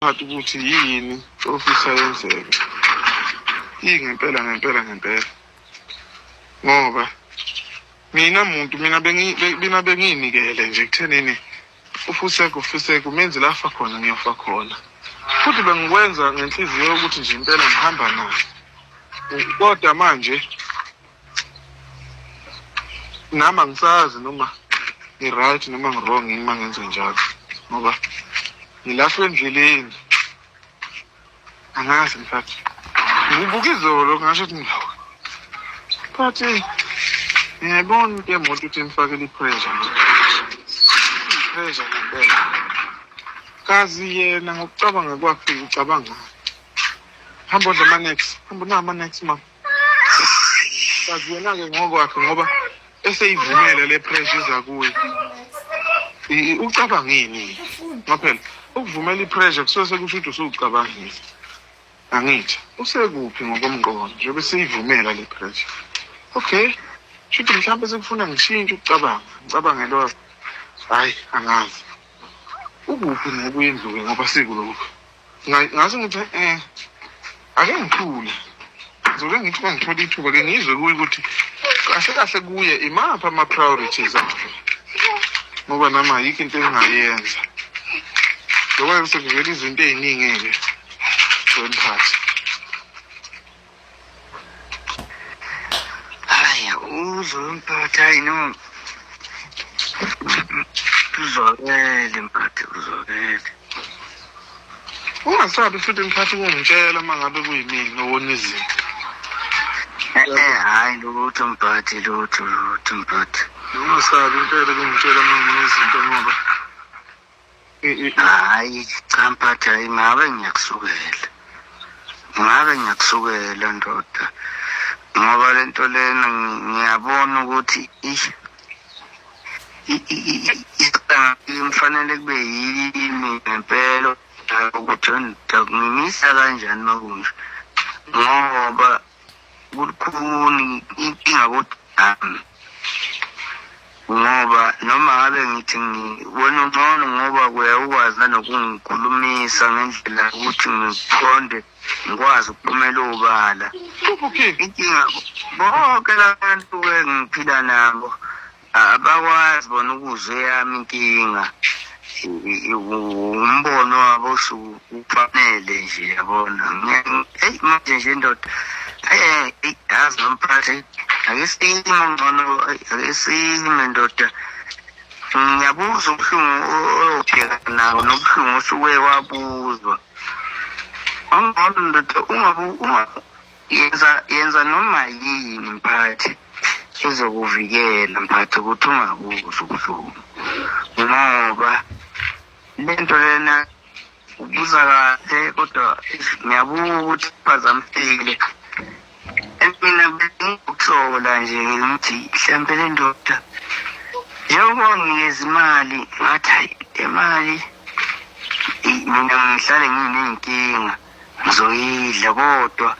Phakathi ukuthi yini ofisa yenzeke. Yini ngempela ngempela ngempela. Ngoba mina muntu mina mina bengiyinikele nje ekuthenini ufuseke ufuseke umenzi lafa khona ngiyofa khona. Futhi bengikwenza ngenhliziyo yokuthi nje impela ngihamba naye. Kodwa manje nami angisazi noma ngi-right noma ngi-wrong yini uma ngenze njalo ngoba ngilahlwe endleleni angazi mfethu ngibuka izolo ngasho ukuthi ngihawu but ngiyayibona into yemoto ukuthi imfakele i-pressure i-pressure ngempela kazi yena ngokucabanga kwakhe ucabanga hamba odla ama-nex hamba unawo ama-nex mama kazi yena-ke ngokwakhe ngoba eseyivumela le pressure iza kuye ucabangeni ngoba phela ukuvumela i-pressure kusuke sekusho ukuthi usuwucabangile angithi usekuphi ngokomqondo njengoba eseyivumela le pressure okay shuthi mhlawumbe sekufuna ngishintshe ukucabanga ngicabange lo hhayi angazi ukuphi ngokuye ndluke ngoba sikulokhu ngase ngithi eh ake ngithule ngizoke ngithi uma ngithola ithuba ke ngizwe kuye ukuthi kahle kahle kuye imaphi ama-priorities akhe ngoba nami ayikho into engingayenza njengoba sekuvela izinto ey'ningi-ke wemphathi Hayi uzwe mphathi hayi no uzwakele mphathi uzwakele. Ungasabi futhi mphathi ukungitshela uma ngabe kuyimina owona izinto. Eh eh hayi lutho mphathi lutho lutho mphathi. Ungasabi impela ukungitshela uma ngibona izinto ngoba Hayi cha mphathi hayi ngabe ngiyakusukela. Ngabe ngiyakusukela ndoda. Ngoba lento lena ngiyabona ukuthi ngifanele kube yimi ngempela ukuthi ngimisa kanjani makunje ngoba kulukhuni inkinga kodami ngoba noma ngabe ngithi wena ungcono ngoba uyawukwazi nanokungikhulumisa ngendlela yokuthi ngiqonde ngikwazi ukuphumela obala inkinga bonke labantu-ke ngiphila nabo abakwazi bona ukuzwa eyami inkinga umbono wabo usukufanele nje yabona eyi manje nje ndoda eyi yazi nomphathi ake sime ngcono ake sime ndoda ngiyabuzwa ubuhlungu oyobhekana nawo nobuhlungu osuke wabuzwa ongcono ndoda ungabu Yenza yenza noma yini mphathi ezokuvikela mphathi ukuthi ungakuzwa ubuhlungu ngoba lento lena ubuza kahle kodwa ngiyabuka ukuthi phazamisile mina bengikusola nje ngithi mhlampe le ndoda njengoba nginikeza imali ngathi hayi le mali mina ngihlale nginey'nkinga ngizoyidla kodwa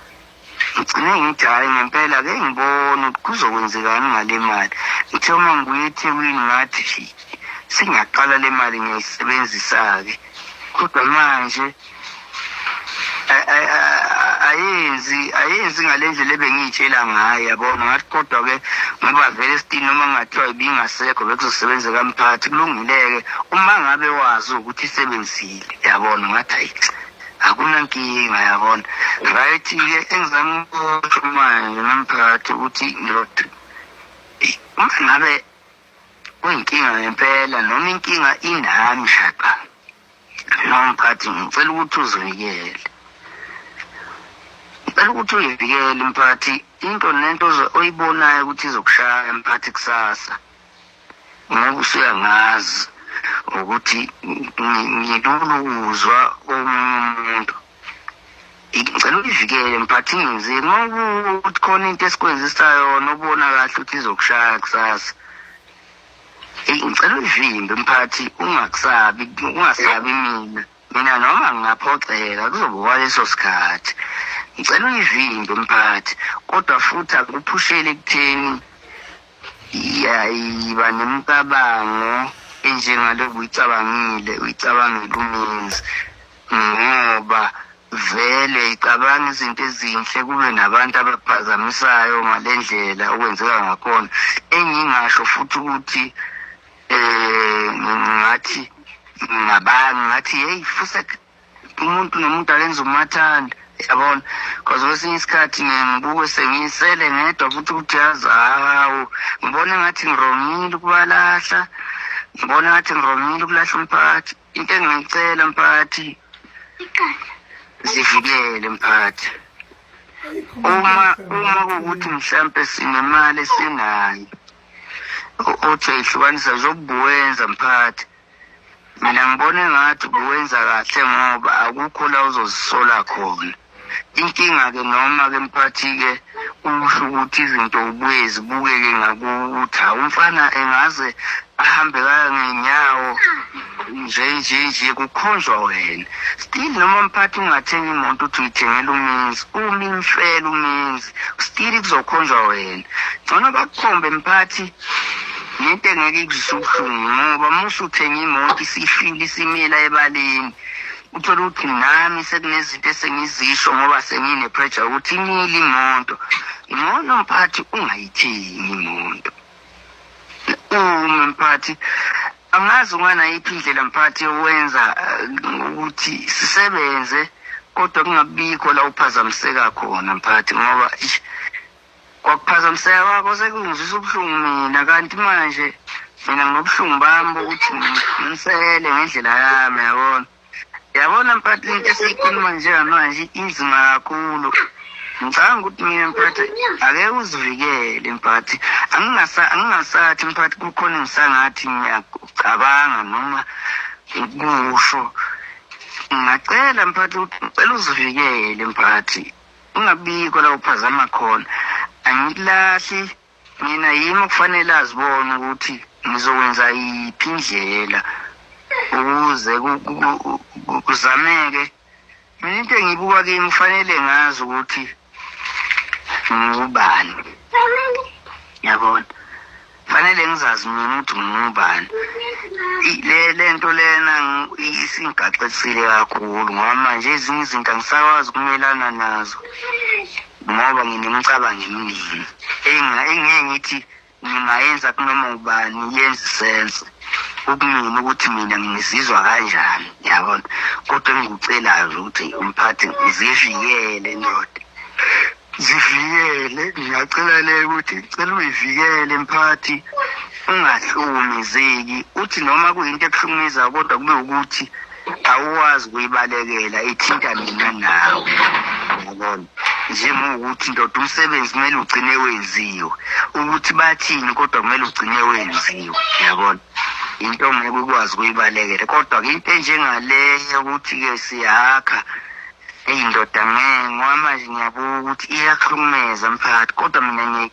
ngigcine ngithi hhayi ngempela ake ngibone ukuthi kuzokwenzekani ngale mali ngithe uma ngibuye ethekwini ngathi sengiyaqala le mali ngiyayisebenzisa-ke kodwa manje ayenzi ayenzi ngale ndlela ebengiyitshela ngayo yabona ngathi kodwa-ke ngoba vele esitini noma kungathiwa ibingasekho bekuzosebenzeka mphathi kulungile-ke uma ngabe wazi ukuthi isebenzile yabona ngathi hayi akunankinga yabona right-ke engizama ukusho manje nomphakathi ukuthi ndoda uma ngabe kuyinkinga ngempela noma inkinga inami shaqa no mphathi ngicela ukuthi uzivikele ngicela ukuthi uyivikele mphathi into nento oyibonayo ukuthi izokushaya mphathi kusasa ngoba usuyangazi ukuthi ngilula ukuzwa omunye umuntu ngicela uyivikele mphathi ingenzeki uma ukuthi khona into esikwenzisa yona ubona kahle ukuthi izokushaya kusasa ngicela uyivimbe mphathi ungakusabi ungasabi mina Mina noma ngingaphoxeka kuzobe kwaleso sikhathi. Ngicela uyivimbe mphathi kodwa futhi akuphusheli ekutheni yiba nemicabango enjengale obuyicabangile uyicabangela umenzi. Ngoba vele icabanga izinto ezinhle kube nabantu abaphazamisayo ngale ndlela okwenzeka ngakhona. Engingasho futhi ukuthi ngathi ngabani ngathi hey fusek umuntu nomuntu akenze umathanda yabona because kwesinye isikhathi ngiye ngibuke sengisele ngedwa futhi ukuthi yazi hawu ngibona ngathi ngirongile ukubalahla ngibona ngathi ngirongile ukulahla umphakathi into engingayicela mphakathi zivikele mphakathi uma kuwukuthi mhlampe sinemali esinayo othi uyayihlukanisa njengoba mphakathi mina ngibona engathi ubuwenza kahle ngoba akukho la uzozisola khona inkinga-ke noma-ke mphathi-ke usho ukuthi izinto ubuye zibukeke ngakuthi hawu umfana engaze ahambe kaya ngenyawo nje nje nje kukhonjwa wena still noma mphathi ungathenga imoto uthi uyithengela umenzi uma imfela umenzi still kuzokhonjwa wena ngcono bakukhombe mphathi ngento engeke ikuzwise ubuhlungu ngoba uma usuthenga imoto isifile isimila ebaleni uthole ukuthi nami sekunezinto esengizisho ngoba sengine-pressure ukuthi imile imoto ngcono mphathi ungayithengi imoto ume mphathi angazi unganayiphi indlela mphathi yowenza ukuthi sisebenze kodwa kungabikho la uphazamiseka khona mphathi ngoba kwakuphazamiseka kwakho sekungizwisa ubuhlungu mina kanti manje mina nginobuhlungu bami bokuthi ngisele ngendlela yami yabona yabona mphathi into esiyikhuluma njengamanje inzima kakhulu ngicabanga ukuthi mina mphathi ake uzivikele mphathi angingasathi mphathi kukhona engisangathi ngiyakucabanga noma kusho ngingacela mphathi ukuthi ngicela uzivikele mphathi ungabikho la uphazama khona angikulahli mina yimi okufanele azibone ukuthi ngizokwenza yiphi indlela ukuze kuzameke mina into engiyibuka kimi kufanele ngazi ukuthi ngubani yabona fanele ngizazi mina ukuthi ngubani le lento lena isingigaxisile kakhulu ngoba manje ezinye izinto angisakwazi ukumelana nazo ngoba nginemicabango eminingi engeke ngithi ngingayenza kunoma ubani yenze sense ukumina ukuthi mina ngizizwa kanjani yabona kodwa engikucelayo nje ukuthi umphathi ngizivikele ndoda zivikele ngingacela le ukuthi ngicela uyivikele mphathi ungahlukumezeki uthi noma kuyinto ekuhlukumezayo kodwa kube ukuthi awukwazi ukuyibalekela ithinta mina nawe yabona njengokuthi ndoda umsebenzi kumele ugcine wenziwe ukuthi bathini kodwa kumele ugcine wenziwe yabona into ongeke ukwazi ukuyibalekela kodwa-ke into enjengaleyo ukuthi-ke siyakha eyi ndoda ngeke ngoba manje ngiyabuka ukuthi iyakuhlukumeza mphakathi kodwa mina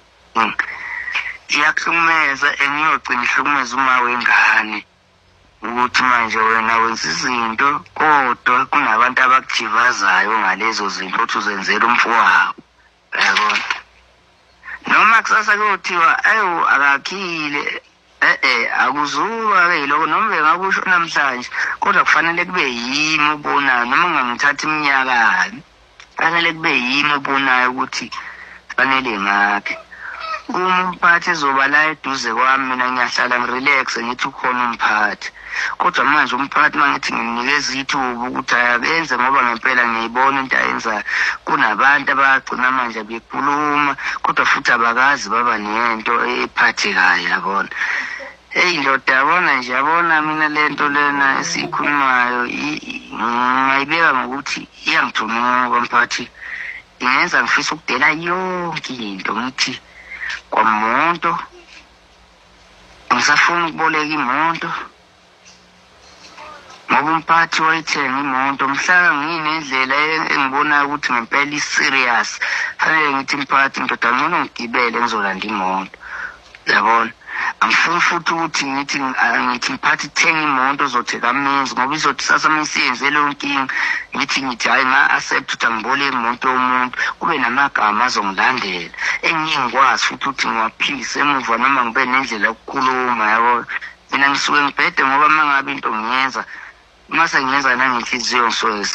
iyakuhlukumeza engiyogcina ihlukumeza uma wengane ukuthi manje wena wenza izinto kodwa kunabantu abakujivazayo ngalezo zinto othi uzenzela umfowabo yabona noma kusasa kuyothiwa awu akakhile e-e akuzuba-ke yiloko noma bengakusho namhlanje kodwa kufanele kube yimi obonayo noma ngangithatha iminyakani Fanele kube yimi obonayo ukuthi fanele ngakhe. Uma umphathi ezoba la eduze kwami mina ngiyahlala ngirelaxe ngithi ukhona umphathi. Kodwa manje umphathi uma ngithi ngimnikeza ithuba ukuthi akenze ngoba ngempela ngiyayibona into ayenzayo. Kunabantu abagcina manje bekhuluma kodwa futhi abakazi baba nento ephathekayo yabona. Eyi ndoda yabona nje yabona mina le nto lena esiyikhulumayo ngingayibeka ngokuthi iyangithunuka mphathi ingenza ngifisa ukudela yonke into ngithi kwamonto angisafuni ukuboleka imoto ngoba umphathi wayithenga imoto mhla nginendlela engibonayo ukuthi ngempela i-serious fanele ngithi mphathi ndoda ngcono ngigibele ngizolanda imoto yabona angifuni futhi ukuthi ngithi ngithi mphathi thenga imoto ozothi kamenzi ngoba izothi sasa uma isiyenze leyo nkinga ngithi ngithi hhayi nga-accept ukuthi angiboleki imoto yomuntu kube namagama azongilandela engiye ngikwazi futhi ukuthi ngiwaphikise emuva noma ngibe nendlela yokukhuluma yabona mina ngisuke ngibhede ngoba uma ngabe into ngiyenza Mase ngiyenza nangenhliziyo ngisuke.